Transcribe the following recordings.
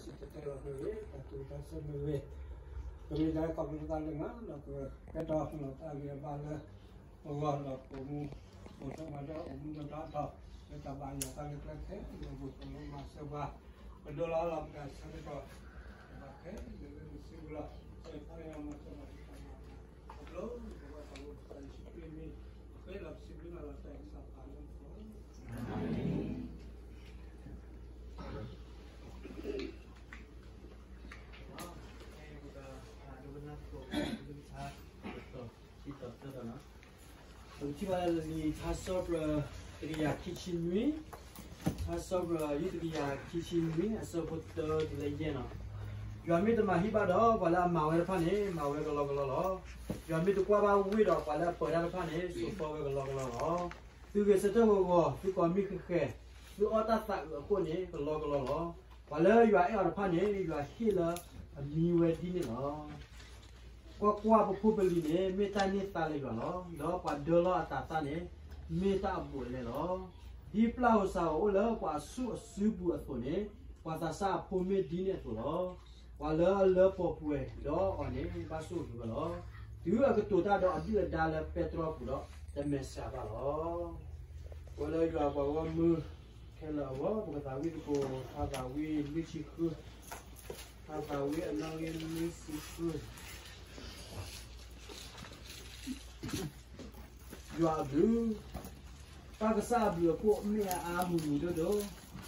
စံၣ်တဲၤတဲလီၤမ့ၢ်ဂ့ၤ, တၢ်သူၣ်တၢ်ဆၢမ့ၢ်ဂ့ၤ, ပမ့ၢ်တၢ်ခီဖျိသးလၢနၤဒီး ကကဲထီၣ်လီၤတၢ်ဂံၢ်ဘါလၢ ပဂီၢ်ဒီးပမူ, အိၣ်ထီၣ်မၤဒီးအိၣ်မူဒီးတၢ်ထီၣ်, လၢတၢ်ဘၣ်ယွၤတၢ်လၢကျဲခဲလၢာ်အပူၤ ပလိၣ်မၤစၢၤပှၤ, ပဒိလီၤလီၤပတၢ်ဆၢကတီၢ်, ပဘၣ်ခဲလၢာ်လၢနစုပူၤလီၤ, ပဖးယွၤမၤစၢၤဘၣ်တၢ်ဘၣ်, ခီဖျိပဘၣ်တၢ်အိၣ်ဖှိၣ်သးယ့ၣ်ၡူးခရံာ်မံၤ, ပဃ့လီၤပစံးဘျုးနၤလီၤတၢ်အံၤကစၢ်ပၢ်လၢမူခိၣ်, အၤမ့ၣ်. ပကထံၣ်ဘၣ်လၢလံာ်ထါစီၤပျၢၤ တကယၤခံဆံနွံ, ထါစီၤပျၢၤ ယူၢ်တကယၤခံဆံနွံ အဆၢဖိတၢတုၤလၢယဲၢ်န့ၣ်, ယွၤမ့ၢ်တမၤဟံၣ်ဘၣ်ဒီး ပှၤလၢအမၤဝဲတဖၣ်န့ၣ် မၤဝဲကလီကလီလီၤ. ယွၤမ့ၢ်တကွၢ်ဘၣ်ဝ့ၢ်ဒီး ပှၤလၢအပၢၤတၢ်တဖၣ်န့ၣ် စိာ်ဃီဝဲကလီကလီလီၤ. သုဂဲၤဆၢထၢၣ်ဂီၤဂီၤ, သုကိးမံၣ်ဃဲးဃဲး, သုအီၣ်တၢ်သးအုးအဃိန့ၣ် ကလီကလီလီၤ. ပှၤလၢယွၤအဲၣ်အီၤတဖၣ်န့ၣ် ယွၤဟ့ၣ်လၢအမံဝဲဒ်န့ၣ်လီၤ. ကွၢ်ကွၢ်, ပဖိပလံၤန့ၣ် မ့ၢ်တၢ်န့ၢ်သါလၢယွၤလီၤ. ဒီးပှၤဒၢလီၤအသးသၣ်န့ၣ် မ့ၢ်တၢ်အဘူးအလဲလီၤ. ဒ်ပျၢ်ဧိၤစှၤဧိၤအိၣ်လၢပှၤအဆူၣ်အစုပူၤအသိးန့ၣ်, ပှၤသးစၢ်အဖိမ့ၢ်ဒ်န့ၣ်အသိးလီၤ. ပှၤလၢအလၢပှဲၤပှဲၤဒီးအီၤန့ၣ် ဘၣ်ဆိၣ်ဂ့ၤဝဲလီၤ. တုၤအကတိၤတၢ်ဒီးအဒုၣ်အဒါလၢပဲတြီပူၤဒီး တမဲာ်ဆှးဘၣ်လီၤ. ပဝဲလၢယွၤပှၤဂီၢ်မုၢ်ခဲလၢာ်အဂီၢ်, ပကသးဝံၣ်သကိး ထါသးဝံၣ်လွံၢ်ဆံဃု, ထါသးဝံၣ်အနီၣ်ဂံၢ်လွံၢ်ဆံဃု. ယွၤအဘျုး, ပၢ်ကစၢ်အဘျုးအဖှိၣ်မ့ၢ်အါအါမုာ်မုာ်ဒိၣ်ဒိၣ်,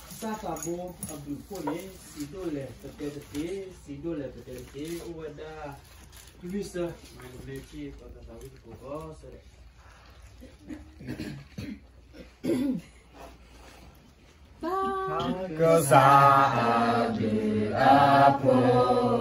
ကစၢ်သးဘိအဘျုးအဖှိၣ်န့ၣ် စံးဒိၣ်လဲၣ်ပတဲတသ့, စံးဒိၣ်လဲၣ်ပတဲတသ့, အိၣ်ဝဲဒၣ်လွံၢ်ဆၢ, မ့ၢ်ထံၣ်ပကသးဝံၣ်သကိးကီးစဲး ကစၢ်အဘျုးအဖှိၣ် မ့ၢ်အါအါမုာ်မုာ်ဒိၣ်ဒိၣ်, ကစၢ်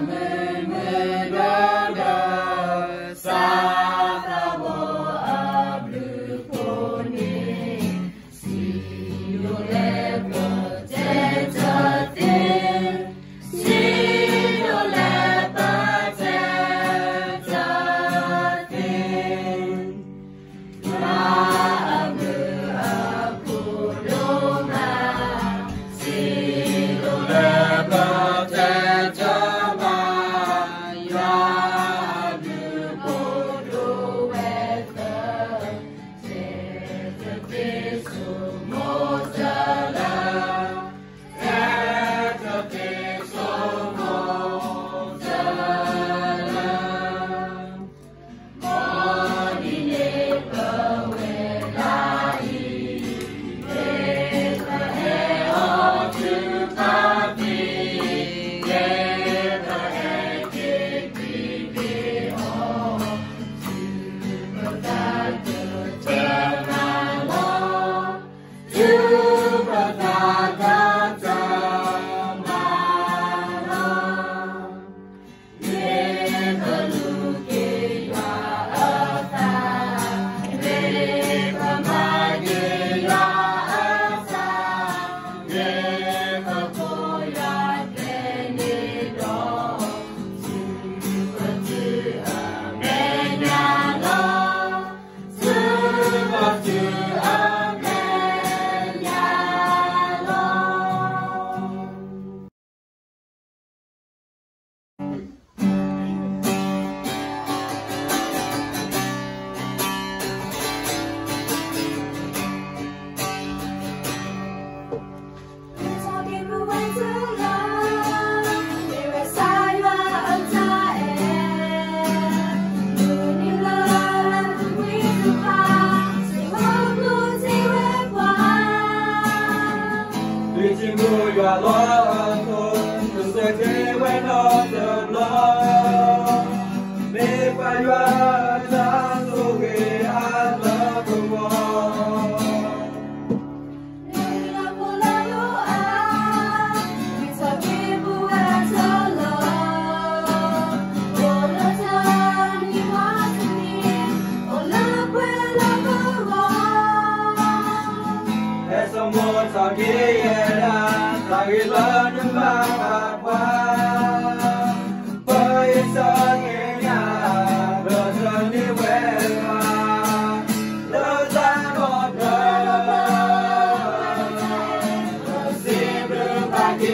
သးဘိအဘျုးအဖှိၣ်န့ၣ် စံးဒိၣ်လဲၣ်ပတဲတသ့, စံးဒိၣ်လဲၣ်ပတဲတသ့, ယွၤအဘျုးအဖှိၣ်ဒိၣ်မး, စံးဒိၣ်လဲၣ်ပတဲတမး, ယွၤအဘျုးအဖှိၣ်ဒိၣ်ဝဲသၢ တဲတသ့ဆိမိၣ်တလၢ, တဲတသ့ဆိမိၣ်တလၢ, မ်နံၤန့ၣ်ပဝဲဒၣ်အံၤ, မ့ၢ်ပဟဲအီၤတုၤပာ်တံၢ်, မ့ၢ်ပဟဲက့ၤတုၤက့ၤအီၤ, တုၤပသးတတမၤလီၤ, တုၤပသးတတမၤလီၤ, မ့ၢ်ပလူၤက့ၤယွၤအသး, မ့ၢ်ပမၤက့ၤယွၤအသး, မ့ၢ်ပကိးယွၤကျဲန့ၣ်ဒီး, တုၤပတုၤအမဲာ်ညါလီၤ, တုၤပတုၤအမဲာ်ညါလီၤ. သုထံၣ်မူယွၤလီၤအသိး, သုစဲးက့ၤဝဲနီတဘျီ, မ့ၢ်ပၢ်ယွၤအတၢ်ဆိၣ်ဂ့ၤအါလၢပဂီၢ်. ဟဲစိာ်မိၣ်ထီၣ်က့ၤယဲဒၣ်, တၢ်ဂ့ၤလၢနမၤဘၣ်ပှၤ, ပယီၤစၢက့ၤနၤ, ဒီးတၢ်န့ၢ်ဝဲမၤ, လၢတၢ်နီၢ်တၢ်, စံး ဟ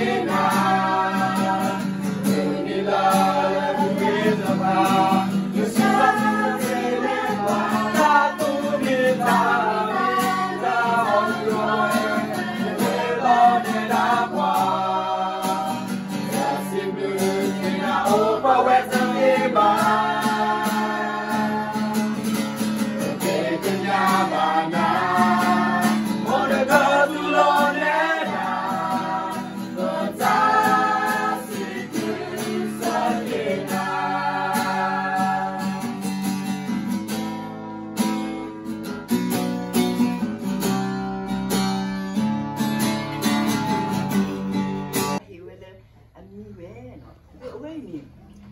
့ၣ်ဝဲလၢအမံၤဝဲနီၤ. အဝဲအံၤန့ၣ်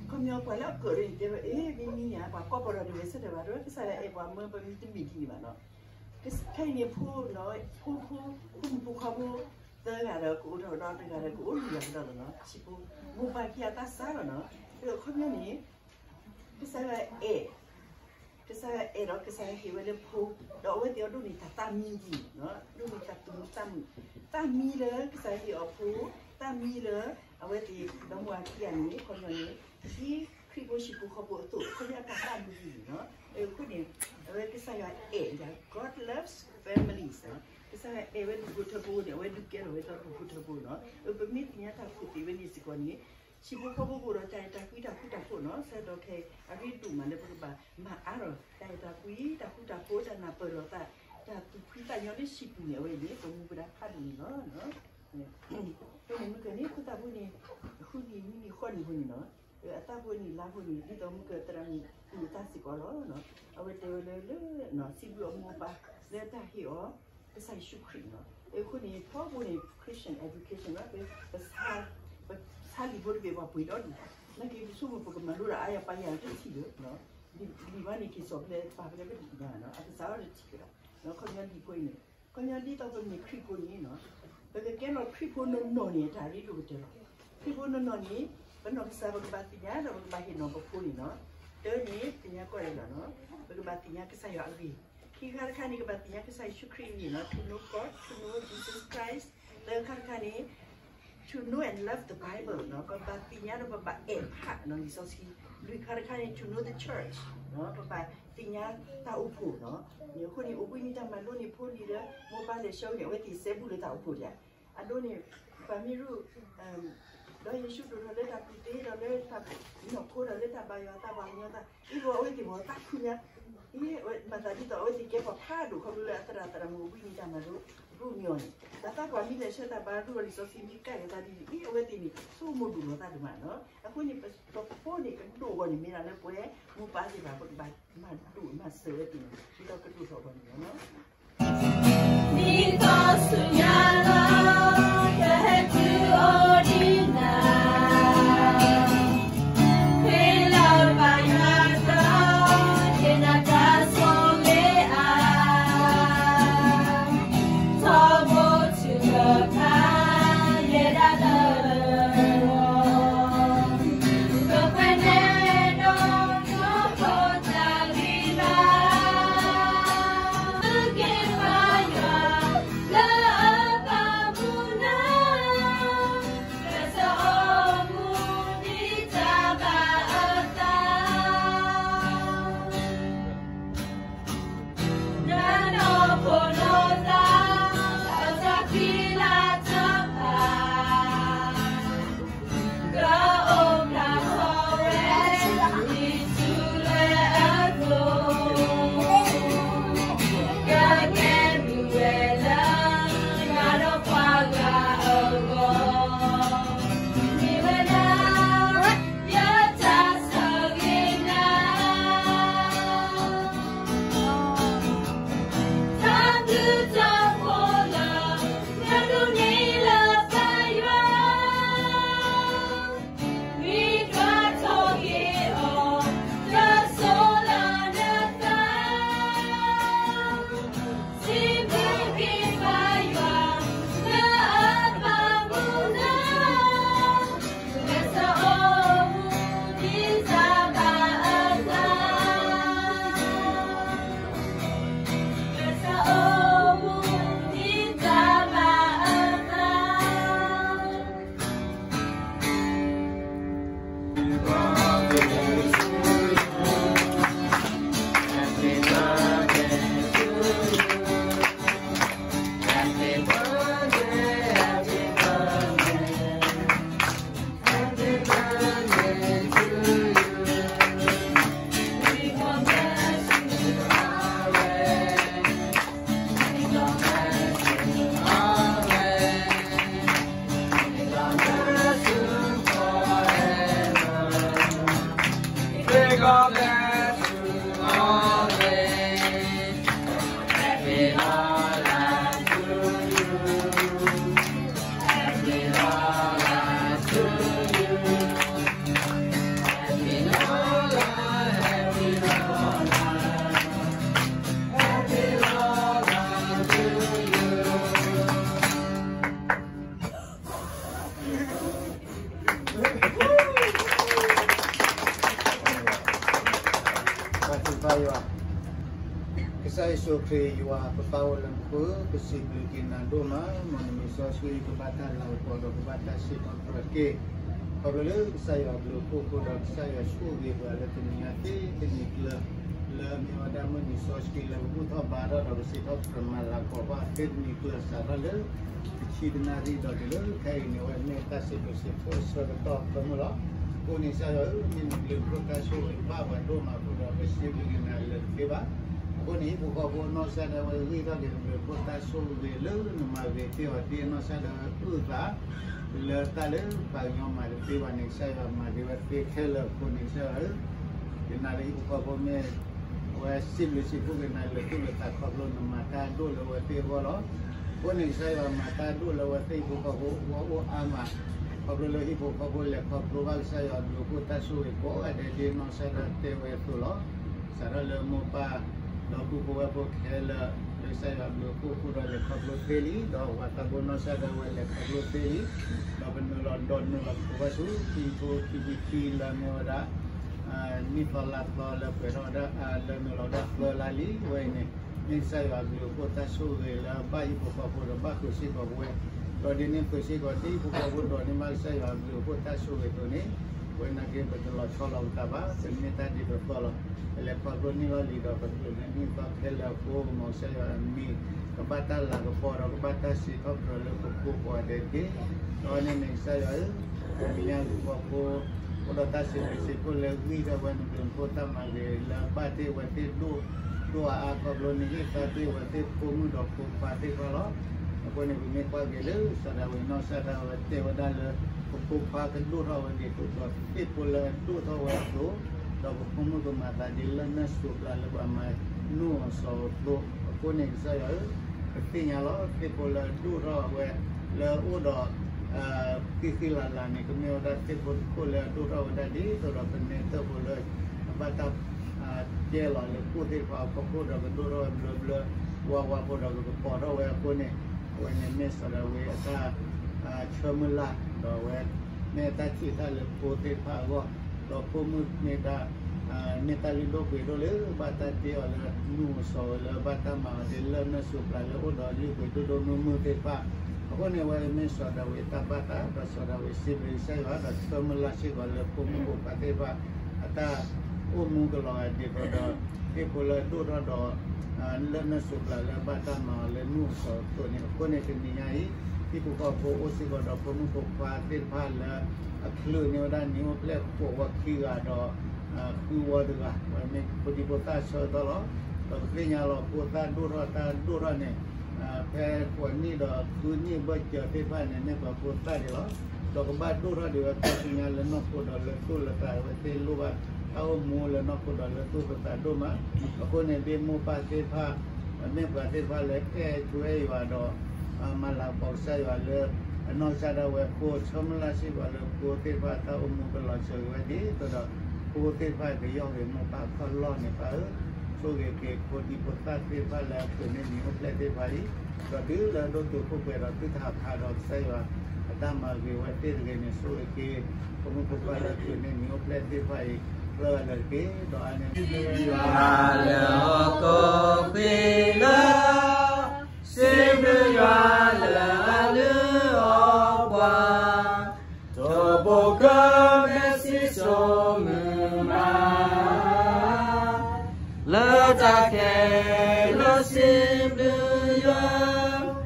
ခီပညီပှၤလၢအကၢၣ်ဒီးန့ၣ်တဲဝဲ အ့ မ့ၢ်မံၤဧါ, ပှၤကိးပီၤဒီးန့ၣ်ဝဲဆၢထၢၣ်ဘၣ် တဲဝဲကစၢ်ယွၤအဲၣ်ပှၤမၢပမံၤတမ့ၢ်ဒ်န့ၣ်ဘၣ်နီၤ. ခဲအံၤန့ၣ် ဖိနီၤ ဖိဖိ ဖိမုၣ်ဖိခွါဖိ သၢဂၤဒီးကအိၣ်ထီၣ်ဒီးတဂၤဒီးကအိၣ်လွံၢ်ဂၤကဒီးလီၤနီၤ. ဆံးဖိ မိၢ်ပၢ်ခံဂၤသးစၢ်လီၤနီၤ. အခီပညီန့ၣ် ကစၢ်ယွၤအဲၣ် ကစၢ်ယွၤအဲၣ်ဒီးကစၢ်ယွၤဟ့ၣ်ဝဲလၢဖိ, ဒီးအဝဲသ့ၣ်အဒိၣ်န့ၢ်တၢ်သးမံဒ်န့ၣ်နီၤ, ဒိၣ်န့ၢ်တၢ်သူၣ်မံသးမုာ်, သးမံလၢကစၢ်ယွၤဟ့ၣ်အီၤဖိ, သးမံလၢအဝဲသ့ၣ်ဒီမါဝၤခံဂၤန့ၣ် ခီပညီန့ၣ် ဒ်ခရံာ်ဖိဟံၣ်ဖိဃီဖိအသိး ခီပညီတၢ်သးမံဒ်န့ၣ်နီၤ. အဃိန့ၣ် အဝဲကစၢ်ယွၤအဲၣ် God loves families နီၤ. ကစၢ်ယွၤအဲၣ်ဝဲဒူၣ်ဖိထၢဖိန့ၣ် အဝဲဒုးကဲထီၣ်ဝဲဒူၣ်ဖိထၢဖိနီၤ. ပမ့ၢ်သ့ၣ်ညါတၢ်ခိၣ်သ့ၣ်ဝဲန့ၣ်စ့ၢ်ကီးန့ၣ် ဟံၣ်ဖိဃီဖိကအိၣ်ဒီးတၢ်အဲၣ်တၢ်ကွံတၢ်ဃူတၢ်ဖိးနီၤ. ဆၢကတီၢ်ခဲအံၤ အရ့ဒိၣ်မးလၢပကဘၣ်မၤအါထီၣ်တၢ်အဲၣ်တၢ်ကွံ တၢ်ဃူတၢ်ဖိး တၢ်နၢ်ပၢၢ်လိာ်သး တၢ်သူၣ်ဖှံသးညီလၢဟံၣ်ပူၤန့ၣ် အဝဲအံၤန့ၣ် ပမူပဒါဖးဒိၣ်န့ၣ်လီၤ. အဃိန့ၣ်မုၢ်ကၢန့ၣ် ဖိသၣ်ဖိန့ၣ် ဃုနံၣ်နွံနံၣ်ဃိးနံၣ်အဃိန့ၣ်နီၤ, အသးဖိန့ၣ်လါဖိန့ၣ် ဒ်သိးမုၢ်ကၢသရၣ်မုၣ်အသးစ့ၢ်ကီးလီၤ. အဝဲတဲဝဲလၢ လၢ စံးဘျုးအမိၢ်အပၢ် လၢတၢ်ဟ့ၣ်အီၤ ကစၢ်ယ့ၣ်ၡူးခရံာ်နီၤ. အဃိန့ၣ် ထီဘိန့ၣ် Christian education ပ ပဆါလံာ်ဖိတဘ့ၣ်ပှၤပှ့ၤဒီဒူၣ်, နာ်က့ပဆိကမိၣ်ပကမၤလိတၢ်အါယၤပာ်ယၤတထံၣ်လၢ လံာ်ဘၣ်န့ၣ်က့ၤစိာ်ဖဲလဲၣ်ပာ်ဖဲလဲၣ်ပတသ့ၣ်ညါနီၤ, အကစၢ်အီၤတထံၣ်ကဒီး, ခီပညီလံာ်ဖိအံၤန့ၣ် ခီပညီဒ်သိးပမ့ၢ်ခရံာ်ဖိန့ၣ်နီၤ, ပကကဲလီၤခရံာ်ဖိနီၢ်နီၢ်န့ၣ် တၢ်ရ့ဒိၣ်ကတၢၢ်လီၤ. ခရံာ�ဖိနီၢ်နီၢ်န့ၣ် ပနီၢ်ကစၢ်ပကဘၣ်သ့ၣ်ညါဒီးပကဘၣ်ဟ့ၣ်နီၤပဖိန့ၣ်နီၤ, တၢ်န့ၣ်သ့ၣ်ညါကီးဒၣ်လီၤနီၤ, ပကဘၣ်သ့ၣ်ညါကစၢ်ယွၤအဂ့ၢ်, ခံခါတခါန့ၣ် ကဘၣ်သ့ၣ်ညါကစၢ်ယ့ၣ်ၡူးခရံာ်အဂ့ၢ်နီၤ, to know God, to know Jesus Christ, သၢခါတခါန့ၣ် to know and love the Bible နီၤ, ပဘၣ်သ့ၣ်ညါဒီးပဘၣ်အဲၣ်ဖးနီၤ လံာ်စီဆှံ, လွံၢ်ခါတခါန့ၣ် to know the church နီၤ, ပဘၣ်သ့ၣ်ညါတၢ်အိၣ်ဖှိၣ်နီၤ, အဃိန့ၣ် အိၣ်ဘှံးနံၤတၢ်မၤလိန့ၣ် ဖိလံၤလၢ မိၢ်ပၢ်လဲၤဆှၢန့ၣ် အဝဲသ့ၣ်စဲဘူးလၢတၢ်အိၣ်ဖှိၣ်ဒၣ်, အဒိန့ၣ် ပှၤမ့ၢ်ရူၢ် ဒီးယ့ၣ်ၡူးဒိၣ်ထီၣ်လၢတၢ်ကူၣ်သ့ဒီးလၢတၢ်နီၢ်ခိဒီး လၢတၢ်ဘၣ်ယွၤအသးဘၣ်ကညီသး အ့ၣ်လိာ်အဝဲသ့ၣ်မ့ၢ်သးခုညါ, အ့ၣ် မၤသးဒ်သိးအဝဲသ့ၣ်ကဲပှၤဖးဒိၣ်ခီဖျိလၢအသရၣ်သရၣ်မုၣ်အိၣ်ဘှံးနံၤတၢ်မၤလိ ရူၢ်မ့ၢ်အီၤန့ၣ် တၢ်သးပှၢ်မ့ၢ်လဲၤဆှၢတၢ်ဘါရူၢ်အီၤ လံာ်စီဆှံမ့ၢ်ကဲထီၣ်သးဒ်န့ၣ် အ့ၣ် အဝဲသ့ၣ်န့ၣ် ဆိကမိၣ်ဒိၣ်လီၤသးဒိၣ်မးနီၤ, အဃိန့ၣ် ပဖိန့ၣ်ကဒိၣ်အဂီၢ်န့ၣ် မ့ၢ်ဒၣ်လၢပဝဲမိၢ်ပၢ်သ့ၣ်တဖၣ် ပကဘၣ်မၤဒိၣ်မၤစၢၤဝဲသ့ၣ်န့ၣ် ဒ်သိးကဒိၣ်ထီၣ်အဂီၢ်န့ၣ်လီၤနီၤ. ဒ်သိးဆူညါလၢ ကဟဲတုၤအိၣ်ဒံးနၤ ဖဲလၢဘၣ်ယွၤတၢ် ယနာ်တၢ်ဆိၣ်ဂ့ၤအါ ထီဘိတုၤလၢခါ ယဲဒၣ်လၢ ကဖဲနဲဒိး ကီၢ်ခိၣ်တၢ်ဂံၢ်ဘါ က့ၤဘါယွၤ လၢအဘၣ်မူ ကစၢ်ယ့ၣ်ၡူးခရံာ်ယွၤပပၢ်အိၣ်လၢမူခိၣ်ဧၢ, ပစံးဘျုးက့ၤနၤဒိၣ်မး, မ်နမံၤစီဆှံကဘၣ်တၢ်လၤကပီၤဒီးကဘၣ်တၢ်စံးထီၣ်ပတြၢၤတက့ၢ်. ခီဖျိလၢကစၢ်ယွၤဘျုးဖှိၣ်အဃိဒီးကစၢ်ယွၤဆိၣ်ဂ့ၤပှၤလၢတနံၤညါသ့တနံၤကျၢၤ လၢအမ့ၢ်ဝဲဒၣ်မုၢ်နံၤစီဆှံလၢပဘူၣ်ထီၣ်ဘါထီၣ်ဒီးပစံးထီၣ်ပတြၢၤမၤလၤကပီၤဘၣ်သ့တနံၤကျၢၤ စးထီၣ်လၢ တဆံတနၣ်ရံၣ်ဒီးတုၤလၢခဲအံၤန့ၣ် အဝဲမ့ၢ်တၢ်စံးဘျုးစံးဖှိၣ်အဆၢကတီၢ်အဖၢမုၢ်လီၤ. အဃိန့ၣ် ကစၢ်ယွၤဧၢ, မ့ၢ်နဘျုးနဖှိၣ်တၢ်ဆိၣ်ဂ့ၤဘၣ်ပှၤဒိၣ်မးအဃိဒီး ပစံးဘျုးက့ၤနၤလၢာ်တသ့ဘၣ်. အဃိန့ၣ် ဟံၣ်ဖိဃီဖိနီၢ်ကစၢ်ဒၣ်ဝဲဂံၢ်ထီၣ်က့ၤနဘျုးနဖှိၣ်တၢ်ဆိၣ်ဂ့ၤလၢနမၤဂ့ၤတ့ၢ်အီၤဒ်နီၢ်ကစၢ်ဒၣ်ဝဲအုၣ်သး လၢတၢ်လၢပှၤကညီမၤတသ့ဘၣ်န့ၣ် ကစၢ်ယွၤမၤဂ့ၤဝဲသ့ခဲလၢာ်အဃိန့ၣ် ကစၢ်ယွၤဧၢ, ယနာ်လၢဟံၣ်ဖိဃီဖိမ့ၢ် အဝဲစံးဘျုးစံးဖှိၣ်က့ၤနၤလၢာ်သူၣ်လၢာ်သးခီဖျိနမၤတၢ်ဒိၣ်လၢအဝဲသ့ၣ်အဂီၢ်လီၤ. အဃိန့ၣ် ကစၢ်ယွၤမၤတၢ်ဒိၣ်လၢအဝဲသ့ၣ်ဟံၣ်ဖိဃီဖိအဂီၢ်အိၣ်အါမး, ခီဖျိလၢဟံၣ်ဖိဃီဖိလဲၤခီဖျိဘၣ်ကစၢ်ယွၤဘျုးဖှိၣ်တၢ်ဆိၣ်ဂ့ၤကိးဂၤဒဲးဒ်နီၢ်ကစၢ်ဒၣ်တဲဝဲအသိးလီၤ. စးထီၣ်လၢမိၢ်ပၢ် ဒီးပုၢ်ဖိဝဲၢ်ဖိခဲလၢာ် လၢကစၢ်ယွၤဘျုးဖှိၣ်အဃိဒီးလဲၤခီဖျိသ့လံ, ဒီးပှၤသးဘိနီၢ်ကစၢ်ဒၣ်ဝဲလဲၤခီဖျိသ့လံ, ဒီးပနုာ်လီၤဒီးနုာ်လီၤသကိးဘၣ်ဆူခံကထိခံဆံခံလၢအမ့ၢ်ဝဲဒၣ် နံၣ်သီလါသီလၢပှဲၤထီၣ်ဝဲဒၣ် လၢနုာ်လီၤဝဲဒၣ်သၢလါလံ, အဝဲအံၤန့ၣ် မ့ၢ်ကစၢ်ယွၤဘျုးဖှိၣ်တၢ်ဆိၣ်ဂ့ၤလၢဘၣ်ဟံၣ်ဖိဃီဖိဒီးဘၣ်ဃုာ်စ့ၢ်ကီးပဝဲ, ဒီးဒ်န့ၣ်ဃုာ်စ့ၢ်ကီးဒ်ဟံၣ်ဖိဃီဖိဒိးန့ၢ်ဘၣ်ကစၢ်ယွၤဘျုးဖှိၣ်တၢ်ဆိၣ်ဂ့ၤအသိးန့ၣ်, အဝဲနာ်က့ပတလီၤဆီလီၤပသးဘၣ်, ပမ့ၢ်တၢ်ဒ်သိးသိးလီၤ. ပလဲၤခီဖျိနံၣ်လီၢ်လံၤဒီးပချုးန့ၢ်နံၣ်သီခဲလၢာ်အဃိ မ်ကစၢ်ယွၤအမံၤ ကဘၣ်တၢ်လၤကပီၤဒီးကဘၣ်တၢ်စံးထီၣ်ပတြၢၤလၢပကိးပှၤဒဲးတက့ၢ်. ဒီးန့ၣ်န့ၣ်ကစၢ်ယွၤဧၢ, တနံၤညါဟံၣ်ဖိဃီဖိ အိၣ်ဒီးတၢ်စံးဘျုးစံးဖှိၣ်လၢဂံၢ်ထီၣ်ဝဲနဘျုးနဖှိၣ်တၢ်မၤဂ့ၤလၢဘၣ်တ့ၢ်ဝဲသ့ၣ်ဒိၣ်ဒိၣ်အါအါခီဖျိနဟ့ၣ်သါတ့ၢ်ဝဲသ့ၣ်ဖိမုၣ်ဒီးဖိခွါသ့ၣ်တဖၣ်လီၤ. အဃိန့ၣ် ပမ့ၢ်ကွၢ်က့ၤလၢစီၤဒၤဝံးနီၢ်ကစၢ်ဒၣ်ဝဲတဲဝဲဒၣ်လၢ ပဖိခွါကဒိၣ်ထီၣ်ဝဲဒ်သိးဒီးသ့ၣ်ဖိလၢအဒိၣ်ထီၣ်ဝဲအသိး, ဒီးပဖိမုၣ်ကမၤသးဒ်လၢၢ်နၢၣ်စူၤပျၢ်လၢပှၤမၤနူၢ်အီၤစီၤအသိး, အဃိန့ၣ်ကစၢ်ယွၤဧၢ, ပသ့ၣ်ညါလီၤ သ့ၣ်ဖိလၢအဒိၣ်ထီၣ်ဝဲလၢအအိၣ်ဒီး ဃံဃံလၤလၤန့ၣ် ကမ့ၢ်ဝဲဒၣ်သ့ၣ်ဖိတခိၣ်လၢအဒိၣ်ထီၣ်ဝဲဒၣ်ဒ်သိးဒီးကနဲတၢၢ်ဖိလၢ အဘၣ်တၢ် ကဲလီၤလၢခိၣ်သ့ၣ်တဖၣ်အဖီခိၣ်ဒီးကဒိၣ်ထီၣ်ဝဲဘျၢဘျၢ ဝါဝါဖိဒီးကကပီၤထီၣ်ဝဲအဃိန့ၣ်, အဝဲန့ၣ်မ့ၢ်စီၤဒၤဝံးအတၢ် ဆၢမုၢ်လၢ် ဒီးအဝဲ မ့ၢ်တၢ်ထံၣ်တၢ်လၢဖိသ့ၣ်တဖၣ်အဂီၢ်, ဒီးဖိမုၣ်မ့ၢ်တၢ် မ့ၢ်တၢ်လုၢ်ဒိၣ်ပှ့ၤဒိၣ်လၢ ဘၣ်တၢ်တ့အီၤလၢနူၢ်အီၤစီၤအသိးလၢဘၣ်တၢ်မၤအီၤဒ်လၢၢ်နၢၣ်စူၤပျၢ်လၢအိၣ်ဒီးလုၢ်ပှ့ၤဒိၣ်ဒိၣ်မုၢ်မုၢ်သ့ၣ်တဖၣ်, အဃိန့ၣ် အဝဲမ့ၢ်စီၤဒၤဝံးအတၢ်ဘၣ်သး ဒီးစီၤဒၤဝံးစံးဘျုးကစၢ်ယွၤ ဒီးဆၢမုၢ်လၢ်စ့ၢ်ကီးလၢဖိမုၣ်ဖိခွါသ့ၣ်တဖၣ် အတၢ်အိၣ်မူကလီၤဂာ်ဒ်သိးဒီး သ့ၣ်ဖိလၢအဒိၣ်ထီၣ်ဒီး လၢၢ်နၢၣ်စူၤပျၢ်လၢဘၣ်တၢ်မၤအီၤလၢနူၢ်အီၤစီၤအသိးန့ၣ်, အဃိန့ၣ်တနံၤညါအံၤ ဟံၣ်ဖိဃီဖိအိၣ်စ့ၢ်ကီးဒီးဖိမုၣ်ဖိခွါသ့ၣ်တဖၣ်လၢ အချုးန့ၢ်ဝဲဒၣ်နံၣ်အိၣ်ဖျဲၣ်ဃိးဝီခံဂၤဒီး ဃုဝီတဂၤ, အဝဲမ့ၢ်ဖိဒံဖိသၣ်ဆၢကတီၢ်လီၤ. ဒီးပသ့ၣ်ညါလီၤဖိသၣ်ဒိၣ်ထီၣ်တၢ်ဒိၣ်ထီၣ်န့ၣ် ဖဲဃိးနံၣ်ဒီးဃုနံၣ်ဘၢၣ်စၢၤသ့ၣ်တဖၣ်န့ၣ် မ့ၢ်ပှၤဖိသၣ်ဒံးလီၤ. ဒီးကဘၣ်ဒိၣ်ထီၣ်ဒံးဝဲခါဆူညါလၢနီၢ်ခိဒီးလၢသူၣ်လၢသး အဝဲသ့ၣ်လိၣ်ဘၣ်တၢ်အိၣ်မူလၢနီၢ်ခိဒီးလၢသူၣ်လၢသးဒိၣ်မး, အဃိန့ၣ် ဒ်မိၢ်ပၢ်သ့ၣ်တဖၣ် မ့ၢ်ပှၤသ့ၣ်တဖၣ်လၢအဲၣ်ထူအဲၣ်ယွၤဒီး မၤလၤကပီၤကစၢ်ယွၤလၢ အနီၢ်ကစၢ်ဒၣ်ဝဲအဃိ ဆၢမုၢ်လၢ်စ့ၢ်ကီးလၢဖိသ့ၣ်တဖၣ်တၢ်အိၣ်မူကလီၤစၢၤက့ၤဝဲဒ်သိးဒီး ဖိသ့ၣ်တဖၣ်ကယီၢ်ဂ့ၤမိၢ်ပၢ်ခီၣ်လီၢ်န့ၣ် ပၢ်ဧၢ, ဆိၣ်ဂ့ၤက့ၤဖိဒံဖိသၣ်သ့ၣ်တဖၣ်လၢအချုးန့ၢ်နံၣ်အိၣ်ဖျဲၣ်သ့ၣ်တဖၣ်အံၤ, ဒီးတုၤလၢအဒိၣ်တုာ်ခိၣ်ပှဲၤဒီးသုတဟးဖးဒီးကစၢ်ယွၤ အတၢ်မၤဂ့ၤဝဲသ့ၣ်တဂ့ၤန့ၣ် ဆိၣ်ဂ့ၤက့ၤ ဖိမုၣ်ဖိခွါလၢအချုးန့ၢ်နံၣ်အိၣ်ဖျဲၣ်သ့ၣ်တဖၣ်အံၤ လၢအလၢာ်တက့ၢ်. ဒီးအါန့ၢ် စံးဘျုးယွၤလၢဟီၣ်ခိၣ်ချၢလၢ စံးဘျုးယွၤလၢအလုၢ်အီၣ်ပှၤ, ဒီးဖိကမဲစံးဆိမုၢ်မး လၢတၢ်ခဲလၢာ်စံးဘျုးယွၤ.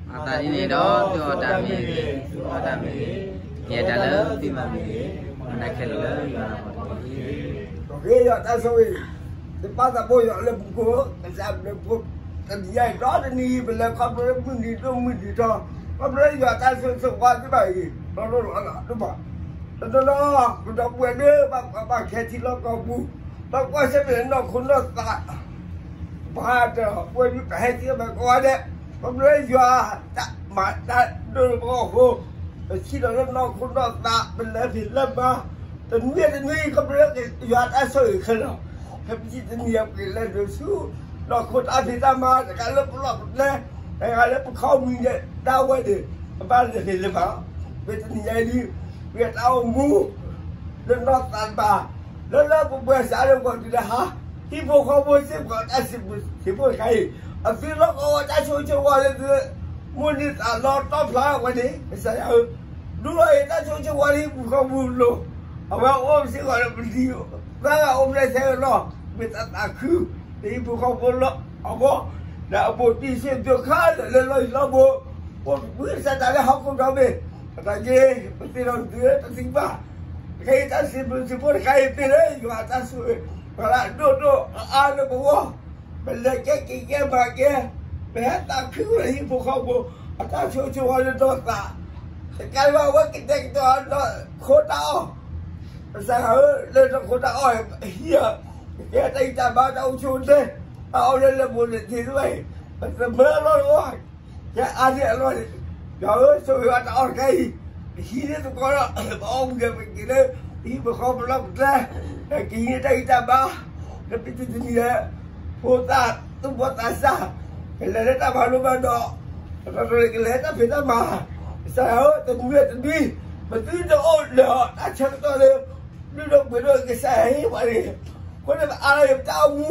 မၤသးဒ်န့ၣ်ဒီး သုအီၣ်တၢ်မ့ၢ်ဂ့ၤ, သုအီၣ်တၢ်မ့ၢ်ဂ့ၤ, ယဲဒၣ်လၢသုမၤမ့ၢ်ဂ့ၤ, မနၤခဲလၢာ်လၢယွၤအလၤကပီၤတက့ၢ်. ဒီးက့ၤယွၤတၢ်ဆိၣ်ဂ့ၤ, ယပၢ်သးဘိယွၤလၢမူခိၣ်, ကစၢ်ဘျုးဖှိၣ်, တနံၤညါအံၤဒီတနံၤအံၤ ပလဲၤခီဖျိမုၢ်နံၤဒိၣ်မုၢ်နံၤထီ, ခီဖျိယွၤတၢ်ဆိၣ်ဂ့ၤဆိၣ်ဝါသ့ၣ်တဖၣ်အံၤ လီၤလိၣ်လီၤလးဒိၣ်မး, တနီၤနီၤ ပဒီပုၢ်ဝဲၢ်လၢဘၣ်ကွၢ်ဘၣ်ခဲထံလီၢ်ကီၢ်ပူၤ, ဘၣ်ကွၢ်ဆၢၣ်မဲာ်နီၢ်ခိနီၢ်သး ဘၣ်တၢ်ပှဲၤဒုးပဟဲထံၣ်ဘၣ်ကိးဂၤဒဲး, ခီဖျိယွၤတၢ်မၤတၢ်ဒိၣ်လၢပဂီၢ်အဃိ, ပထံၣ်ဒီးလၢနီၢ်ခိနီၢ်သး ပလဲၤဖံးလဲၤမၤ, တနွံတနွံ ခီဖျိယွၤတၢ်ဆိၣ်ဂ့ၤခဲလၢာ်, ဖဲပထံၣ်တနံၤအံၤ ပကလဲၤဒိးဆူ နီၢ်ခိတၢ်ဖံးတၢ်မၤ တဂၤလၢပလီၢ်ပကျဲ, တဂၤလၢပခီမံၤဒဲး ဒၣ်ဝဲန့ၣ် ပဘၣ်လဲၤဖံးလဲၤမၤ, ဖဲတနံၤအံၤဒုး ပတၢ်အိၣ်မူ လၢနီၢ်သးတဖၣ် လၢလၢပှဲၤပှဲၤစးလၢပှၤကလုာ်တဟါ, ဟံၣ်ဖိဃီဖိစ့ၢ်ကီး တၢ်စံးဘျုးစံးဖှိၣ်တခါအံၤ, အသုလီၢ်ကဝီၤတၢ်ဆိၣ်ဂ့ၤဆိၣ်ဝါလၢသု မိၣ်န့ၢ်သးလီတီဖျါဝဲန့ၣ် ကစၢ်ယွၤဧၢ, ဒူလီၤအံၤ တၢ်ဆိၣ်ဂ့ၤဆိၣ်ဝါလၢဟံၣ်ဖိဃီဖိလိၤ, အဝဲအိၣ်စ့ၢ်ကီးလၢပလံၤ, သၢဂၤအိၣ်ဖျဲၣ်ထဲအလီၢ်, မ့ၢ်တၢ်သးခု လၢဟံၣ်ဖိဃီဖိလီၢ်အဂီၢ်, ဒီးအဘူးတံၢ်စ့ၢ်ကီးခဲလၢာ်လၢလီၢ်ယံၤလီၢ်ဘူး, အိၣ်ဘှံးကစၢ်တၢ်လၢဟီၣ်ခိၣ်ဒီဘ့ၣ်, အတၢ်က့ ပသ့ၣ်နီၣ်သုတသံဘၣ် ခဲအံၤတၢ်စံးဘျုးစံးဖှိၣ်တခါအံၤ သ့လၢယွၤတၢ်ဆိၣ်ဂ့ၤ ပှၤလၢအဒိၣ်ဒိၣ်အါအါလၢပဂီၢ်, ပလဲၤကဲက့ၤကဲမၤကဲ, ပဟဲသးခုလၢဟံၣ်ဖိဃီဖိ အတၢ်ဆိၣ်ဂ့ၤဆိၣ်ဝါလၢဒီသး, တကးဒံးဘၣ်အဝဲကတဲာ်ကတီၤဒီးခိတၢ်အီၣ်, ကစၢ်ယွၤဧၢ လၢဒီခိတၢ်အီၣ်အဟံၣ်ဧၢ, ကဲတၢ်ဂံၢ်တၢ်ဘါတၢ်အိၣ်ဆူၣ်အိၣ်ချ့, တၢ်အီၣ်လၢလဲၤမိၢ်လဲၤထံးတဖၣ်အံၤ, ပသမၢလီၤတဂီၢ် ကဲအါန့ၢ်အလီၢ်န့ၣ်, ယွၤဧၢ ဆိၣ်ဂ့ၤဘၣ်တၢ်အီၣ်တခါအံၤ, ပဟံးန့ၢ်သကိးဒီး ပအီၣ်ဝံၤဒီးပက့ၤလၢ ပဟံၣ်ပဃီပလီၢ်ပကျဲ, ကဟံးန့ၢ်တၢ်ဂံၢ်တၢ်ဘါ, ဒီးပတုၤတနံၤလၢ ဖိသၣ်သူၣ်ဘီၣ်သးစၢ်, ကလဲၤလၢတၢ်မၤလိဘၣ်ဒီး, ပတီၢ်တရံးကလဲၤတၢ်ဖံးတၢ်မၤ, ကစၢ်ယွၤဧၢ တနွံတနွံ, ပသုတအိၣ်လၢၤအီၤ တၢ်ဆၢကတီၢ်လၢ လုၢ်ဒိၣ်ပှ့ၤဒိၣ်ကစၢ်ယွၤဟ့ၣ်ပှၤန့ၣ်, အဃိန့ၣ်ပအါလၢပတၢ်အိၣ်မူ,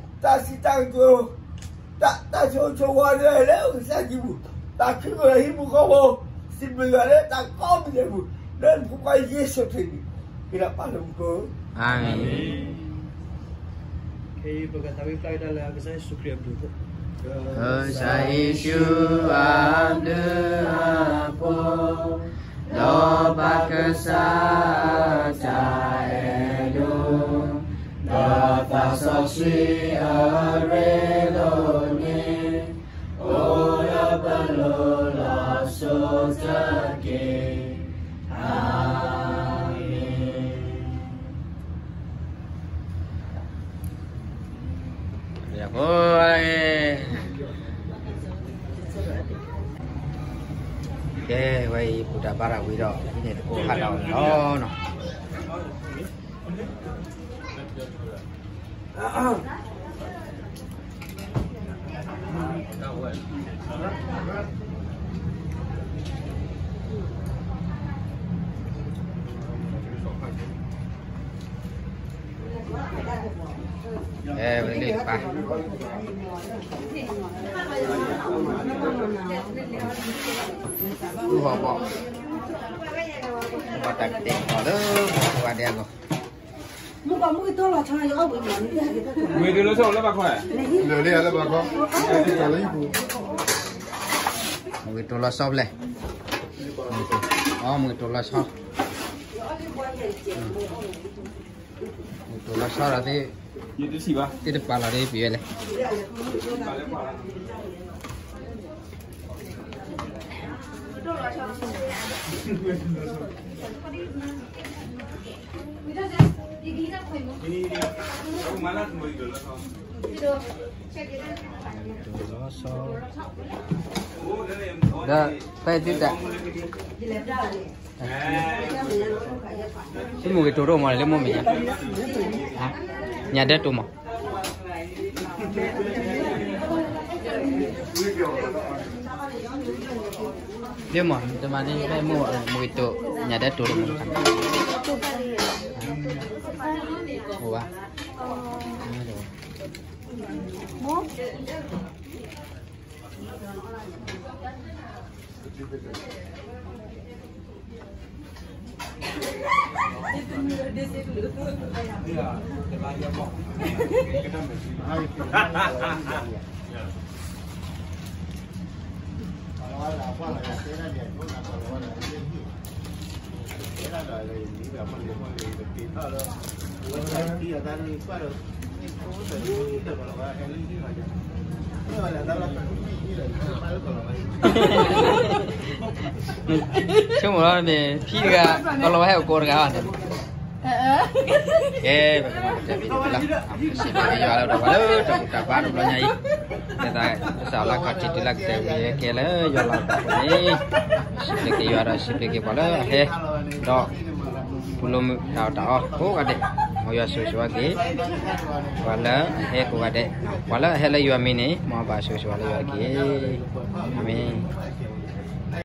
တၢ်စံးတၢ်ကတိၤ တၢ်ဆိၣ်ဂ့ၤဆိၣ်ဝါလၢ လၢကစၢ်ယွၤအပူၤ, တၢ်ခုၣ်လၢဟံၣ်ဖိဃီဖိ, စံးဘျုးယွၤလၢတၢ်ကိးမံၤဒဲးပူၤ, လၢနဖိခွါယ့ၣ်ၡူးခရံာ်န့ၣ်, မ့ၢ်ဒၣ်ပၢ်လၢမူခိၣ်, အၤမ့ၣ်. ခဲအံၤပကသးဝံၣ်ဖျါကဒါလၢကစၢ်ယ့ၣ်ၡူးခရံာ်အဘျုးအဖှိၣ်, ကစၢ်ယ့ၣ်ၡူးအဘျုးအဖှိၣ်, ဒီးပၢ်ကစၢ်တၢ်အဲၣ်ဒိး, ဒီးသးစီဆှံအရ့ဒိၣ်န့ၣ်, အိၣ်ဒီးပလိၤလီၤစိၤတက့ၢ်, အၤမ့ၣ်. ကဲ ဝဲအံၤ ပူၤတၢ်ဘါတၢ်ဝံၤဒီး ဟံးန့ၢ်သကိးဟးထီၣ်အီၤန့ၣ်လီၤနီၤ. အဲ ဝဲလံပၢ်, ဃုဟီၣ်ဘီၣ်, ဘီၣ်တၢ်ကတဲာ်ကတီၤလၢ ပှၤဒဲးအဂီၢ်, မုၢ်ကီၢ်မုၢ်ကတိၤလီၤဆီ မုၢ်ကတိၤလီၤဆီလၢဘၣ်ခီ, လၢလံလၢဘၣ်ခီ, မုၢ်ကတိၤလီၤဆီဖျဲၣ်, အီ မုၢ်ကတိၤလီၤဆီ, မုၢ်ကတိၤလီၤဆီဒီးသ့, သ့ၣ်တပာ်လီၤဒ်ပယီၤလဲၣ်. ဒီးဖဲသုတၢ် သုမုၢ်ဂ့ၤတိၤဒိၣ်မးလၢမိၢ်မဲာ်ညါ, ညါဒဲတိၤမး, ဒ်မး တမၤဒ်ဖဲမိၢ်မုၢ်ဂ့ၤတိၤ ညါဒဲတိၤလၢမိၢ်တခါ, အိၣ်ဘၣ်. ဆိကမိၣ်လီၤန့ၣ် ဖံတဂၤ ကီၤလၤဝါဟဲအိၣ်ကိးတဂၤဘၣ်န့ၣ်, ကဲ ပကမၤကတၢၢ်ဖဲန့ၣ်လီၤ. စံးဘျုးက့ၤယွၤလၢတၢ်ဘါလၢတၢ်ဘူၣ်တၢ်ဘါတဘျီညါအံၤ, လၢတၢ်ကစီၣ်လၢခီၣ်ထံးတုၤလၢကတၢၢ်ဝံၤကဲလၢယွၤလီၤတၢ်ပူၤန့ၣ်, စံးဘျုးက့ၤယွၤဒီးစံးဘျုးက့ၤပှၤလၢအဟဲ, ဒီး ပူၤလိမုၢ်တၢ်အီၣ်တၢ်အီကိးဂၤဒဲး, မ်ယွၤဆိၣ်ဂ့ၤဆိၣ်ဝါက့ၤ ပှၤလၢအဟဲကိးဂၤဒဲး, ပှၤလၢအဟဲလၢယွၤမံၤန့ၣ် မ်အဘၣ်ဆိၣ်ဂ့ၤဆိၣ်ဝါလၢယွၤတက့ၢ်. အၤမ့ၣ်.